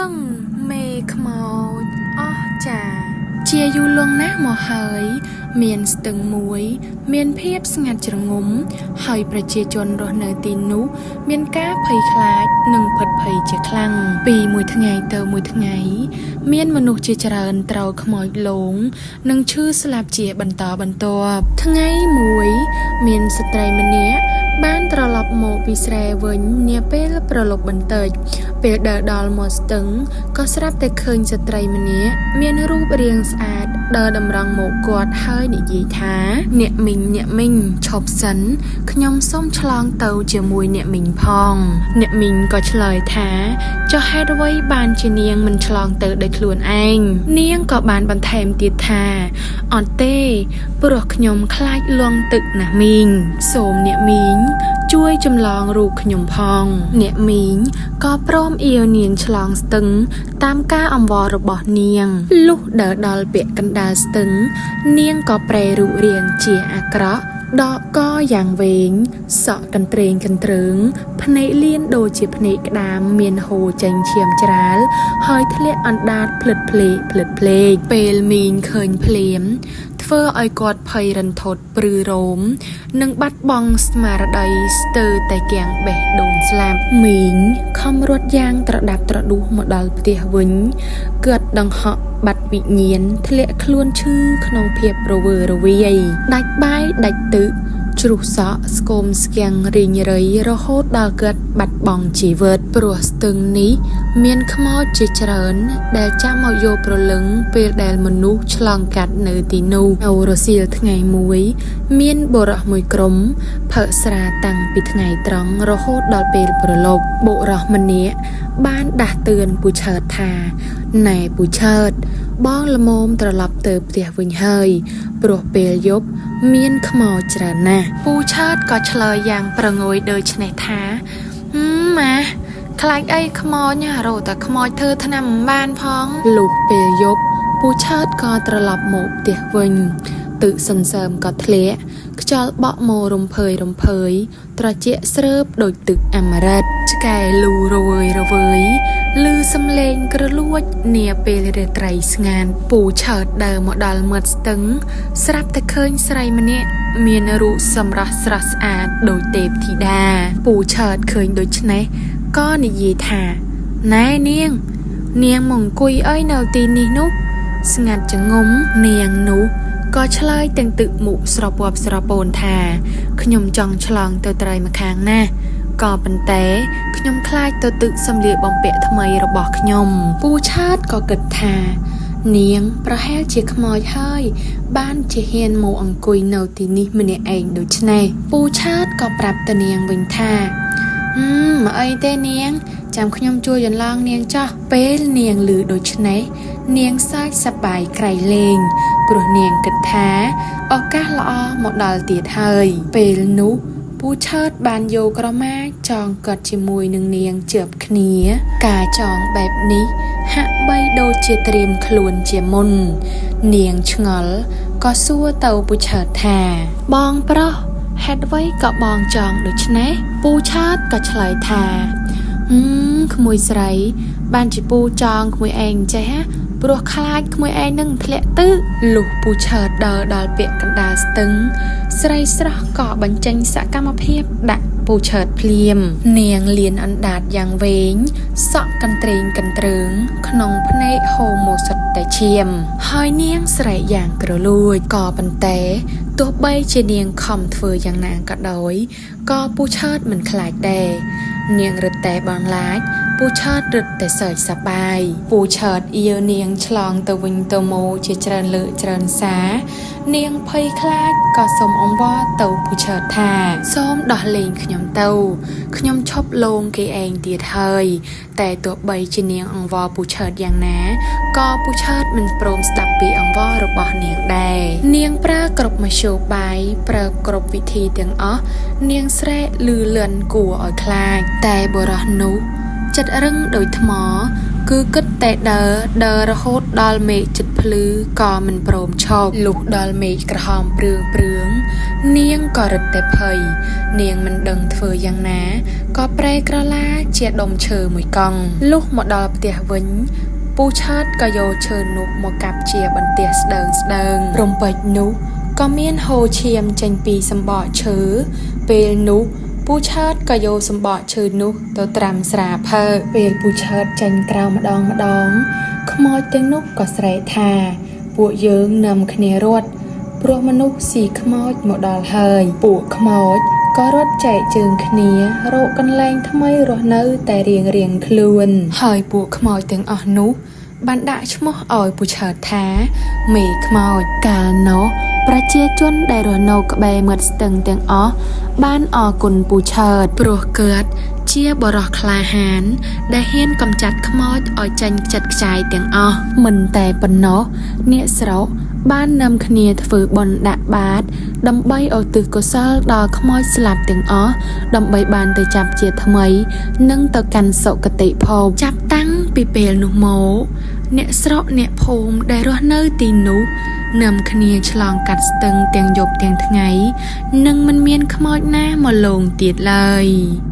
រឿងមេខ្មោចអស្ចារ្យជាយូរលង់ណាស់មកហើយ មានស្ទឹងមួយ មានភាពស្ងាត់ជ្រងំ ហើយប្រជាជនរស់នៅទីនោះ មានការភ័យខ្លាចនិងភិតភ័យជាខ្លាំង ពីមួយថ្ងៃទៅមួយថ្ងៃ មានមនុស្សជាច្រើនត្រូវខ្មោចលង និងឈឺស្លាប់ជាបន្តបន្ទាប់ ថ្ងៃមួយ មានស្ត្រីម្នាក់បានត្រឡប់មកពីស្រែវិញនាពេលព្រលប់បន្តិច ពេលដើរដល់មាត់ស្ទឹងក៏ស្រាប់តែឃើញស្ត្រីម្នាក់មានរូបរាងស្អាតដើរតម្រង់មកគាត់ហើយនិយាយថា អ្នកមីងអ្នកមីងឈប់សិនខ្ញុំសូមឆ្លងទៅជាមួយអ្នកមីងផង អ្នកមីងក៏ឆ្លើយថាចុះហេតុអ្វីបានជានាងមិនឆ្លងទៅដោយខ្លួនឯងនាងក៏បានបន្ថែមទៀតថាអត់ទេ ព្រោះខ្ញុំខ្លាចលង់ទឹកណាស់មីងសូមអ្នកមីង ជួយចម្លងរូបខ្ញុំផង អ្នកមីងក៏ព្រមអៀវនាងឆ្លងស្ទឹង តាមការអង្វររបស់នាង លុះដើរដល់ពាក់កណ្ដាលស្ទឹង នាងក៏ប្រែរូបរាងជាអាក្រក់ដកកយ៉ាងវែងសក់កន្ត្រេងកន្ទ្រើងភ្នែកលៀនដូចជាភ្នែកក្តាមមានហូរចេញឈាមច្រាល ហើយធ្លាក់អណ្ដាតភ្លិតភ្លេកភ្លិតភ្លេកពេលមីងឃើញភ្លាម ធ្វើឲ្យគាត់ភ័យរន្ធត់ព្រឺរោម និងបាត់បង់ស្មារតីស្ទើរតែគាំងបេះដូងស្លាប់មីងខំរត់យ៉ាងត្រដាប់ត្រដួសមកដល់ផ្ទះវិញគាត់ដង្ហក់បាត់វិញ្ញាណធ្លាក់ខ្លួនឈឺក្នុងភាពរវើរវាយដាច់បាយដាច់ទឹកជ្រុះសក់ស្គមស្គាំងរីងរៃរហូតដល់គាត់បាត់បង់ជីវិតព្រោះស្ទឹងនេះមានខ្មោចជាច្រើនដែលចាំមកយកព្រលឹងពេលដែលមនុស្សឆ្លងកាត់នៅទីនោះនៅរសៀលថ្ងៃមួយ មានបុរសមួយក្រុមផឹកស្រាតាំងពីថ្ងៃត្រង់រហូតដល់ពេលព្រលប់បុរសម្នាក់បានដាស់តឿនពូឆើតថាណែពូឆើតបងល្មមត្រឡប់ទៅផ្ទះវិញហើយ ព្រោះពេលយប់មានខ្មោចច្រើនណាស់ពូឆើតក៏ឆ្លើយយ៉ាងប្រងើយដូច្នេះថាម៉ាខ្លាចអីខ្មោចណារោតែខ្មោចធ្វើថ្នាំមិនបានផងលុះពេលយប់ពូឆើតក៏ត្រឡប់មកផ្ទះវិញ ទឹកសន្សើមក៏ធ្លាក់ខ្យល់បក់មករំភើយរំភើយត្រជាក់ស្រើបដូចទឹកអមរិតឆ្កែលូរវើយរវើយឮសំឡេងក្រលួចនាពេលរាត្រីស្ងាត់ពូឆើតដើរមកដល់មាត់ស្ទឹង ស្រាប់តែឃើញស្រីម្នាក់មានរូបសម្រស់ស្រស់ស្អាតដូចទេពធីតាពូឆើតឃើញដូច្នេះក៏និយាយថាណែនាង នាងមកអង្គុយអីនៅទីនេះនោះ ស្ងាត់ចងំនាងនោះក៏ឆ្លើយទាំងទឹកមុខស្រពាប់ស្រពោនថាខ្ញុំចង់ឆ្លងទៅត្រីម្ខាងណាស់ក៏ប៉ុន្តែខ្ញុំខ្លាចទៅទឹកសម្លៀកបំពាក់ថ្មីរបស់ខ្ញុំពូឆើតក៏គិតថា នាងប្រហែលជាខ្មោចហើយ បានជាហ៊ានមកអង្គុយនៅទីនេះម្នាក់ឯងដូច្នេះពូឆើតក៏ប្រាប់ទៅនាងវិញថាមកអីទេនាង ចាំខ្ញុំជួយចន្លងនាងចោះពេលនាងឮដូច្នេះនាងសើចសប្បាយក្រៃលែងព្រោះនាងគិតថាឱកាសល្អមកដល់ទៀតហើយ ពេលនោះពូឆើតបានយកក្រមាចងកត់ជាមួយនឹងនាងជើបគ្នា ការចងបែបនេះហាក់បីដូចជាត្រៀមខ្លួនជាមុន នាងឆ្ងល់ក៏សួរទៅពូឆើតថា បងប្រុសហេតុអ្វីក៏បងចងដូច្នេះពូឆើតក៏ឆ្លើយថាក្មួយស្រី បានជាពូចងក្មួយឯងចេះហ่ะព្រោះខ្លាចក្មួយឯងនឹងធ្លាក់ទឹកលុះពូឆើតដើរដល់ពាក់កណ្ដាលស្ទឹង ស្រីស្រស់ក៏បញ្ចេញសកម្មភាពដាក់ពូឆើតភ្លាម នាងលៀនអណ្ដាតយ៉ាងវែងសក់កន្ត្រេងកន្ទ្រើង ក្នុងភ្នែកហូរមកសុទ្ធតែឈាម ហើយនាងស្រែកយ៉ាងក្រលួចក៏ប៉ុន្តែទោះបីជានាងខំធ្វើយ៉ាងណាក៏ដោយក៏ពូឆើតមិនខ្លាចដែរនាងរឹតតែបងឡាចពូឆើតរឹតតែសើចសប្បាយពូឆើតអៀវនាងឆ្លងទៅវិញទៅមកជាច្រើនលើកច្រើនសារនាងភ័យខ្លាចក៏សូមអង្វរទៅពូឆើតថាសូមដោះលែងខ្ញុំទៅខ្ញុំឈប់លងគេឯងទៀតហើយ តែទោះបីជានាងអង្វរពូឆើតយ៉ាងណាក៏ពូឆើតមិនព្រមស្ដាប់ពីអង្វររបស់នាងដែរនាងប្រើគ្រប់មធ្យោបាយប្រើគ្រប់វិធីទាំងអស់នាងស្រែកលឺលឿនគួរឲ្យខ្លាចតែបុរសនោះចិត្តរឹងដូចថ្ម គឺគិតតែដើរដើររហូតដល់មេឃជិតភ្លឺក៏មិនព្រមឈប់លុះដល់មេឃក្រហមព្រឿងៗនាងក៏រឹតតែភ័យនាងមិនដឹងធ្វើយ៉ាងណាក៏ប្រែក្រឡាជាដុំឈើមួយកង់លុះមកដល់ផ្ទះវិញពូឆើតក៏យកឈើនោះមកកាប់ជាបន្ទះស្ដើងស្ដើងរំពេចនោះក៏មានហូរឈាមចេញពីសម្បកឈើពេលនោះពូឆើតក៏យកសម្បកឈើនោះទៅត្រាំស្រាផឹកពេលពូឆើតចេញក្រៅម្ដងម្ដងខ្មោចទាំងនោះក៏ស្រែកថាពួកយើងនាំគ្នារត់ព្រោះមនុស្សស៊ីខ្មោចមកដល់ហើយពួកខ្មោចក៏រត់ចែកជើងគ្នារកកន្លែងថ្មីរស់នៅតែរៀងរៀងខ្លួនហើយពួកខ្មោចទាំងអស់នោះបានដាក់ឈ្មោះឲ្យពូឆើតថាមេខ្មោចកាលនោះប្រជាជនដែលរស់នៅក្បែរមាត់ស្ទឹងទាំងអស់បានអរគុណពូឆើតព្រោះគាត់ជាបុរសក្លាហានដែលហ៊ានកម្ចាត់ខ្មោចឲ្យចេញខ្ចិតខ្ចាយទាំងអស់មិនតែប៉ុណ្ណោះអ្នកស្រុកបាននាំគ្នាធ្វើបុណ្យដាក់បាតដើម្បីឧទ្ទិសកុសលដល់ខ្មោចស្លាប់ទាំងអស់ដើម្បីបានទៅចាប់ជាថ្មីនិងទៅកាន់សុគតិភពចាប់តាំងពីពេលនោះមកអ្នកស្រុកអ្នកភូមិដែលរស់នៅទីនោះនាំគ្នាឆ្លងកាត់ស្ទឹងទាំងយប់ទាំងថ្ងៃនិងមិនមានខ្មោចណាមកលងទៀតឡើយ។